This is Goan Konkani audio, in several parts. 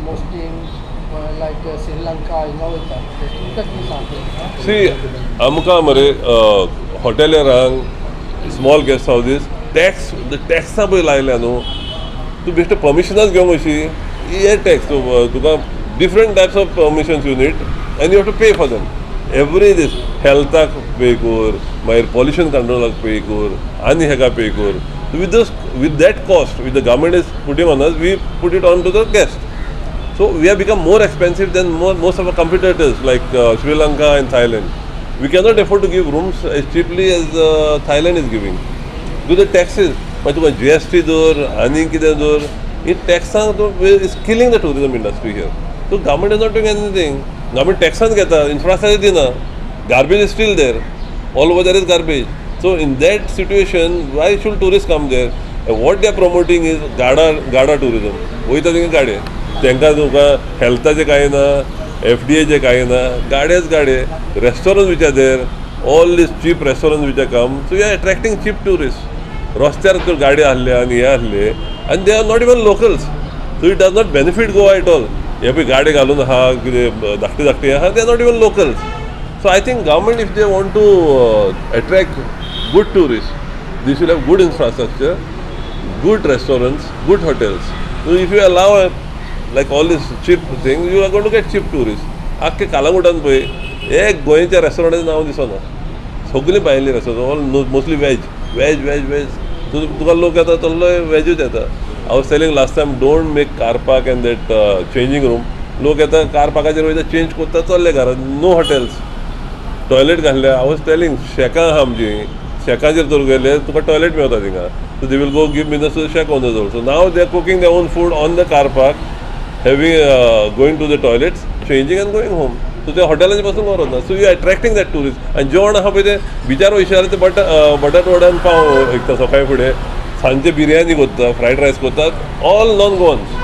Mostly like Sri Lanka हिंगा वयता. तुमकां कितें सांगता? सी, आमकां मरे हॉटेलियरांक, स्मॉल गेस्ट हावजीस टॅक्स, टॅक्सां पळय लायल्या न्हू. तूं बेश्टें परमिशनाच घेवंक अशी हे टॅक्स तुका, different types of permissions you need and you have to pay for them. Every दीस हेल्थाक पे कर, मागीर पॉल्युशन कंट्रोलाक पे कर आनी हेका पे कर. With that cost with the government is putting on us, we put it on to the guest. So we have become more expensive than most of our competitors like Sri Lanka and Thailand. We cannot afford to give rooms as cheaply as Thailand is giving. Do the taxes, मागीर तुका जीएसटी दर आनी कितें दर, ही टॅक्सां is killing the tourism industry here. So government is not doing anything. Government टॅक्सांच घेता, इन्फ्रास्ट्रक्चर दिना. Garbage is still there. All over there is garbage. So in that situation, why should tourists come there? And what they are promoting is गाडा गाडा tourism. वयता थिंगा गाडे. तांकां तुका हेल्थाचें कांय ना, एफडीएचें कांय ना, गाडेच गाडे. Restaurant which are there, all these cheap restaurant which are come, so you are attracting cheap tourist. रस्त्यार तर गाडी आहले आनी हे आहले आनी they are not even locals, so it does not benefit Goa at all. हे पळय गाडी घालून आहा, कितें धाकटे धाकटे आहा, they are not even locals. So I think government, if they want to attract good tourist, they should have good infrastructure, good restaurants, good hotels. So if you allow like all these cheap things, you are going to get cheap tourists. आख्खे कालांगुटान पळय, एक गोंयच्या रेस्टॉरंटाचें नांव दिसना. सगळीं भायलीं restaurant, all mostly veg, veg, veg, veg. तुका लोक येता तसलो वेजूच येता. I was telling last time, don't make car park and that changing room. लोक येता, कार पार्काचेर वयता, चेंज करता, चल्ले घरा. No hotels. टॉयलेट घातले. I was telling, शॅकां आहा आमची, शॅकाचेर जर गेले तुका टॉयलेट मेवता थिंगा. So they will go give business to the shack owners also. Now they are cooking their own food on the car park, having going to the toilets, changing and going home. So ते हॉटेलाचे पासून गरज ना. So you attracting that tourist. आनी जेवण आहा पळय, ते बिचार वयशे जाल्यार ते बटाट वडा आनी पाव विकता सकाळी फुडें, सांजचे बिरयानी करता, फ्रायड रायस करतात. All non Goans,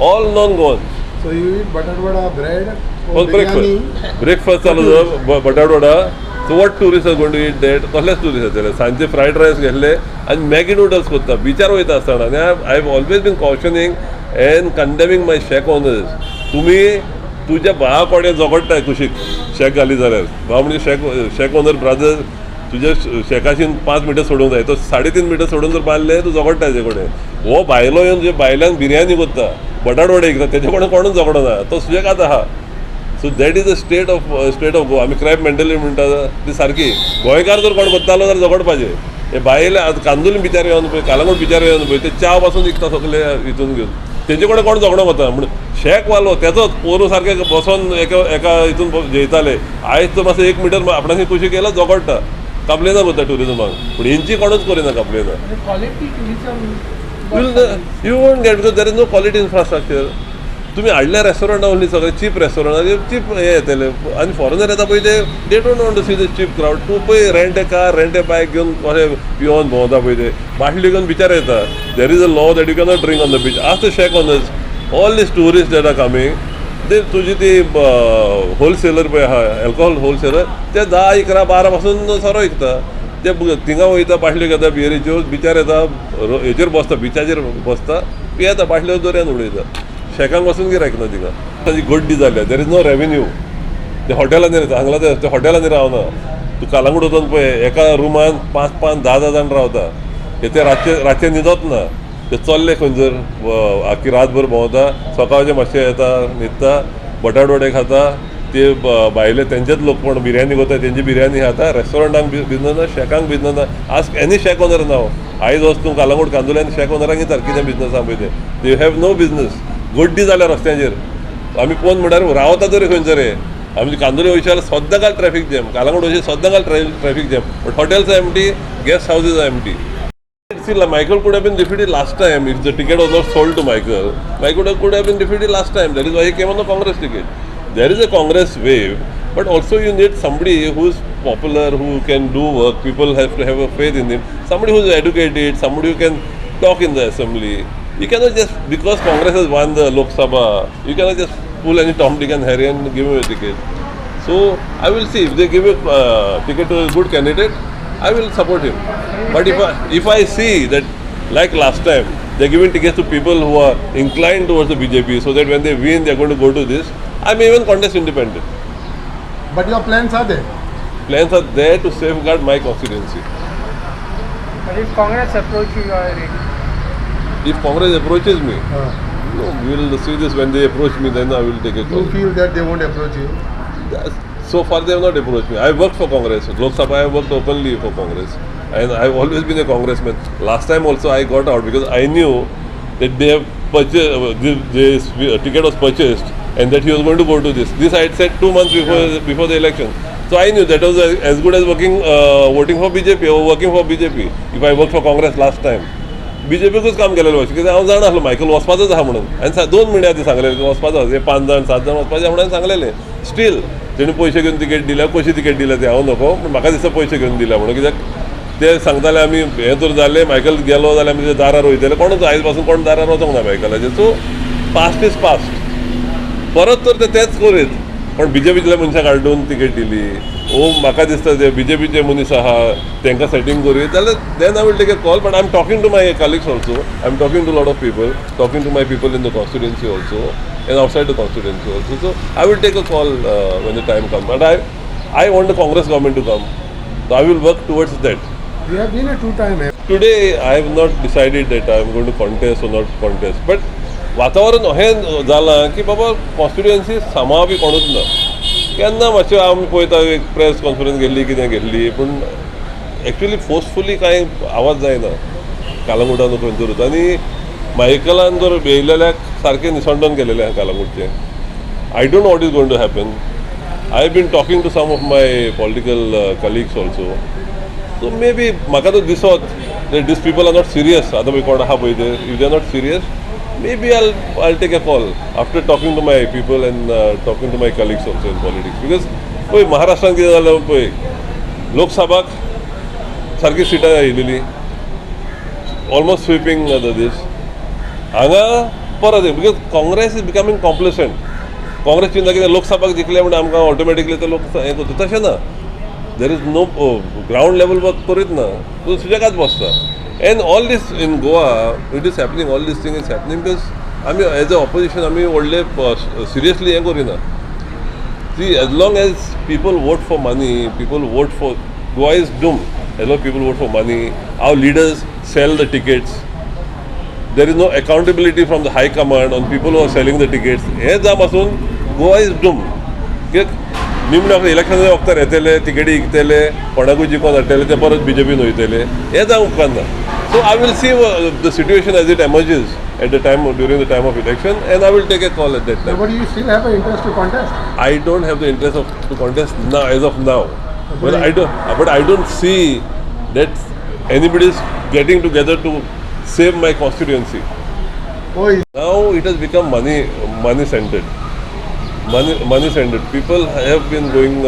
all non Goans. So you eat butter vada, bread or breakfast. Biryani. Breakfast चालू बटाट वडा. So what tourist are going to eat that? कसलेच टुरिस्ट येतले? सांजचे फ्रायड रायस घेतले आनी मॅगी नुडल्स करता, बिचार वयता आसतना. आनी I have always been cautioning and condemning my shack owners. तुमी तुज्या भावा कडेन झगडटाय कुशीक शॅक घाली जाल्यार. भाव म्हणजे शॅक ओनर ब्रदर, तुज्या शॅकाशीन 5 मिटर सोडूंक जाय, तो 3.5 मिटर सोडून जर बांदले, तूं झगडटा तेजे कडेन. हो भायलो येवन तुज्या भायल्यान बिरयानी करता, बटाट वडे विकता, तेजे कडेन कोणूच झगडना, तो सुशेगाद आहा. So that is the state of Goa. आमी क्रॅब मेंटलिटी म्हणटा ती सारकी. गोंयकार जर कोण करतालो जाल्यार झगडपाचें. हे भायले आतां कांदोलीम बिचार येवन पळय, कालांगूट बिचार येवन पळय, ते च्या पासून विकता सगळे हितून घेवन. तेजे कडेन कोण झगडोंक वता? म्हण शॅक वालो तेजोच पोरू सारके बसोन एका एका हितून जेयताले. आयज तो मातसो 1 मिटर आपणाची कुशीक केला, झगडटा, कंप्लेनां करता ट्युरिजमाक. पूण हेंची कोणूच करिना कंप्लेनां. Quality tourism You won't get because there is no quality infrastructure. तुमी हाडल्या रेस्टॉरंटां only सगळे चीप रेस्टॉरंट, चीप हे येतले आनी फॉरेनर येता पळय, ते they don't want to see the cheap crowd. तूं पळय, rent a car, rent a bike घेवन कशें पिवन भोंवता पळय, ते बाटली घेवन बिचार येता. There is a law that you cannot drink on the beach. Ask the shack owners, all these tourist that are coming. ते तुजी ती होलसेलर पळय आहा, एल्कोहोल होलसेलर, ते 10, 11, 12 पासून सोरो विकता. ते थिंगा वयता, बाटल्यो घेता बियरीच्यो, बिचार येता, हेचेर बसता, बिचाचेर बसता, पियेता, बाटल्यो दर्यान उडयता. शेकांक वचून गिरायक ना थिंगा. ताजी गड्डी जाल्या. There is no revenue. ते हॉटेलांनी हांगला, ते हॉटेलांनी रावना. तूं कालांगूट वचोन पळय, एका रुमान पांच पांच धा धा जाण रावता. ते रातचे रातचे न्हिदत ना. ते चल्ले खंयसर, आख्खी रातभर भोंवता, सकाळचे मातशे येता, न्हिदता, बटाट वडे खाता. ते भायले तेंचेच लोक कोण बिरयानी करता, तेंची बिरयानी खाता. रेस्टॉरंटांक बिजनस ना, शॅकांक बिजनस ना. Ask any shack owner now. आयज वच तूं कालांगूट, कांदोले आनी शॅक ओनरांक विचार कितें बिजनस आहा पळय ते. They have no business. गड्डी जाल्या रस्त्यांचेर. आमी पळोवन म्हणल्यार रावता तरी खंयसर. हे आमचे कांदोली वयशे जाल्यार सद्दां काल ट्रॅफीक जॅम, कालांगूट वयशे सद्दां काल traffic jam, but hotels are empty, guest houses are empty. See, like Michael could have been defeated last time if the ticket was not sold to Michael. Michael could have been defeated last time. That is why he came on the Congress ticket. There is a Congress wave, but also you need somebody who is popular, who can do work. People have to have a faith in him. Somebody who is educated, somebody who can talk in the assembly. You cannot just, because Congress has won the Lok Sabha, you cannot just pull any Tom, Dick and Harry and give him a ticket. So I will see if they give a ticket to a good candidate, I will support him. But if I see that, like last time, They giving tickets to people who are inclined towards the BJP, so that when they win, they are going to go to this. I may even contest independent. But your plans are there. Plans are there to safeguard my constituency. But if Congress approach you, you are ready. If Congress approaches me, no, we will see this when they approach me, then I will take a call. You feel that they won't approach you? So far they have not approached me. I worked for Congress. Lok Sabha, I have worked openly for Congress. And I have always been a congressman. Last time also I got out because I knew that they have purchased, this ticket was purchased and that he was going to go to this. This I had said 2 months before the election. So I knew that was as good as voting for BJP or working for BJP. If I worked for Congress last time. बीजेपीकूच काम केलेलें भशेन कित्याक हांव जाणा आसलो मायकल वचपाचोच आहा म्हणून. आनी 2 म्हयने आदीं सांगलेलें की वचपाचो आहा, हे 5 जाण 7 जाण वचपाचे म्हणून सांगलेलें. स्टील तेणी पयशे घेवन तिकेट दिल्या, कशी तिकेट दिल्या ते हांव नको, पूण म्हाका दिसता पयशे घेवन दिल्या म्हणून. कित्याक ते सांगताले आमी हें जर जालें मायकल गेलो जाल्यार आमी दारार वयतले, कोणूच आयज पासून कोण दारार वचोंक ना मायकलाचेर. So past is past. परत तर ते तेच करीत, पण बीजेपीतल्या मनशाक हाडून तिकेट दिली ओ म्हाका दिसता ते बीजेपीचे मनीस आहा तांकां सेटींग करीत जाल्यार then I will take a call. But I am talking to my colleagues also, I am talking to lot of people, talking to my people in the constituency also and outside the constituency also. So I will take a call when the time come. But I want the Congress government to come, so I will work towards that. You have been a two-time. Today I have not decided that I am going to contest or not contest. But वातावरण हें जालां की बाबा कॉन्स्टिट्युएन्सी सांबाळपी कोणूच ना. केन्ना मातशें आमी पळयता एक प्रेस कॉन्फरन्स घेतली कितें घेतली, पूण एक्चुली फोर्सफुली कांय आवाज जायना कालंगुटान खंय तरूच. आनी मायकलान जर येयलेल्याक सारकें निसंडोन केलेलें आहा कालंगुटचें. I don't know what is going to happen. I have been talking to some of my political colleagues also. So maybe म्हाका तो दिसत that these people are not serious. आतां पळय कोण आहा पळय ते, if they are not serious, maybe I'll take a call after talking to my people and talking to my colleagues also in politics. Because पळय महाराष्ट्रान कितें जालें पळय, लोकसभाक सारकी सिटां येयलेली, ऑलमोस्ट स्विपींग दीस. हांगा परत because Congress is becoming complacent. Congress चिंता कितें लोकसभाक जिखले म्हणून आमकां ऑटोमॅटिकली ते लोक हें करता, तशें ना. There is no ground level work करीत ना, तूं सुशेगाद बसता. And all this in Goa it is happening, all this thing is happening because आमी एज अ ऑपोजिशन आमी व्हडले सिरियसली हें करिना. See, as long as people vote for money, people vote for Goa is doomed. As long people vote for money, our leaders sell the tickets. There is no accountability from the high command on people who are selling the tickets. हें जाम आसून गोवा is doomed. कित्याक निमणे वखद इलेक्शना वखदार येतले, तिकेटी विकतले, कोणाकूय जिखोन हाडटले, ते परत बीजेपीन वयतले, हें जावंक उपकारना. So I will see the situation as it emerges at the time during the time of election and I will take a call at that time. But you still have an interest to contest? I don't have the interest to contest now, as of now. But I don't see that anybody is getting together to save my constituency. Oh, Now it has become money centered. Money centered. People have been going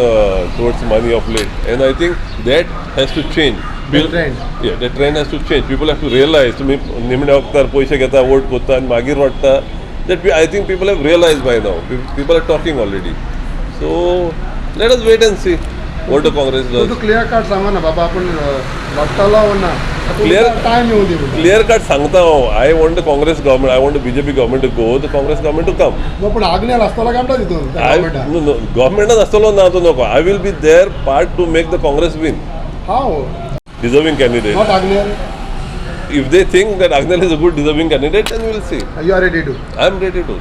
towards money of late, and I think that has to change. The trend. Yeah, the trend has to change. People have to realize. तुम्ही निमण्या वखदार पयशे घेता, वोट करता आनी मागीर वाडटा. That I think people have realized by now. People are talking already. So let us wait and see what the Congress does. तू क्लियर कट सांगा ना बाबा, आपण लढतालो ना. Clear- time येऊ दे. क्लियर कट सांगता हांव. I want the Congress government, I want the BJP government to go, the Congress government to come. No, पण आग्नेल आसतलो काय म्हणटा तितून I no, गव्हर्मेंटान आसतलो ना तो नको. I will be there part to make the Congress win. How? Deserving candidate. Not Agnel. If they think that Agnel is a good deserving candidate, then we will see. You are ready to. I am ready to.